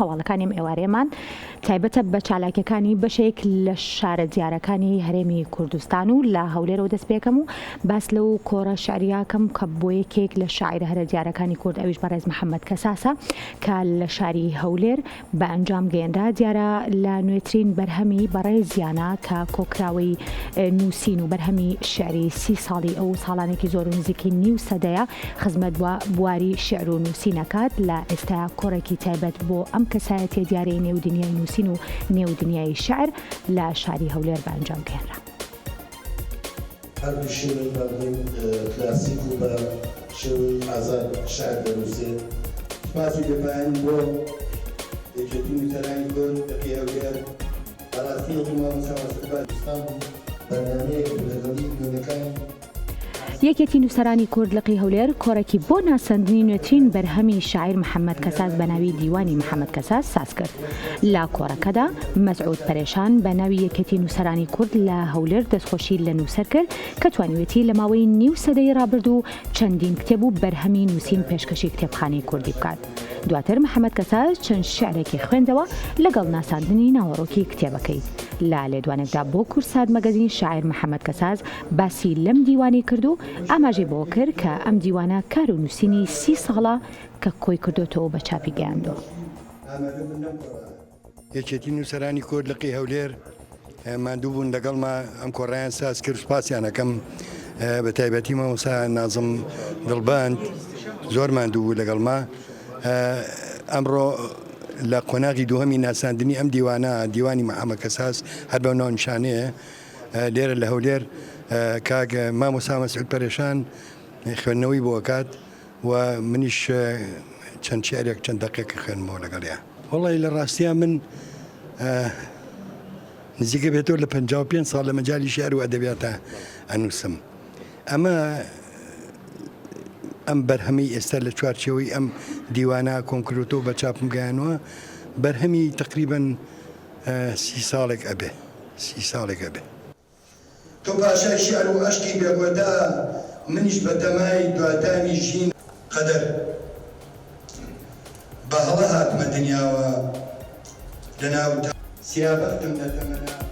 هەواڵەکانی ئەم ئێوارەیەمان تایبەتە بە چالاکیەکانی بەشێک لە شارە دیارەکانی هەرێمی کوردستان و لە هەولێرەوە دەست پێکەم و باس لەو کۆڕە شعریاکەم کە بۆ یەکێک لە شاعیرە هەرە دیارەکانی کورد ئەویش بەڕێز محەممەد کەساسە کە لە شاری هەولێر بە ئەنجام گەیەنرا دیارە لە نوێترین بەرهەمی بەڕێزیانە کە کۆکراوەی نووسین و بەرهەمی شعری سی ساڵی ئەو ساڵانێکی زۆر و نزیکی نیو سەدەیە خزمەت بە بواری شیعر و نووسین ئەکات، لە ئێستایا کۆڕێکی تایبەت بۆ ئەم کەسایەتیە دیارەی نێو دنیای نووسین و نێو دنیای شیعر لە شاری هەولێر بە ئەنجام گەیەنرا. هەردوو شێوەی با بڵێین کلاسیک و بە شێوەی ئازاد شعر دەنووسێ. سوپاسی بێپایانم بۆ یەکێتی نووسەرانی کورد لقی هەولێر، بەڕاستی وەکو مامۆستا مەسعود باسی. کوردستان بوو، بەرنامەیەک بوو لەگەڵی نوێنەکانی. یەکێتی نووسەرانی کورد لقی هەولێر کۆڕێکی بۆ ناساندنی نوێترین بەرهەمی شاعیر محەمەد کەساس بە ناوی دیوانی محەمەد کەساس ساز کرد. لە کۆڕەکەدا مەسعود پەرێشان بە ناوی یەکێتی نووسەرانی کورد لە هەولێر دەستخۆشی لە نووسەر کرد کە توانیوێتی لە ماوەی نیو سەدەی ڕابردوو چەندین کتێب و بەرهەمی نووسین پێشکەشی کتێبخانەی کوردی بکات. دواتر محەمەد کەساس چەند شیعرێکی خوێندەوە لەگەڵ ناساندنی ناوەڕۆکی کتێبەکەی. لە لێدوانێکدا بۆ کوردسات مەگەزین شاعیر محەمەد کەساس باسی لەم دیوانەی کرد و ئاماژەی بەوە کرد کە ئەم دیوانە کار و نووسینی سی ساڵە کە کۆی کردۆتەوە و بە چاپی گەیاندووە. یەکێتی نووسەرانی کورد لقی هەولێر ماندوو بوون لەگەڵما ئەم کۆڕەیان ساز کرد سوپاسیان ئەکەم بە تایبەتی مامۆستا نازم دڵبەند زۆر ماندوو بوو لەگەڵما ئەمڕۆ لە قۆناغی دووهەمی ناساندنی ئەم دیوانە دیوانی محەممەد کەساس هەر بەو ناونیشانەیە لێرە لە هەولێر کاک مامۆستا مەسعود پەرێشان خوێندنەوەی بۆ ئەکات و منیش چەند شعرێک چەند دەقێک خوێنمەوە لەگەڵیا. وەڵی لە ڕاستیا من نزیکە بێتەوە لە 55 ساڵ لە مەجالی شعر و ئەدەبیاتە ئەنووسم ئەمە ئەم بەرهەمەی ئێستا لە چوارچێوەی ئەم دیوانە کۆنکرۆتۆ بە چاپم گەیانوە بەرهەمی تقریبن سی ساڵێک ئەبێ سی ساڵێک ئەبێ. تۆ پاشای شیعر و عەشقی بێ کۆتا، منیش بە تەمای دواتامی ژین. قەدەر بە هەڵە هاتمە دنیاوە لە ناو تا. سیابەختم لە تەمەنا.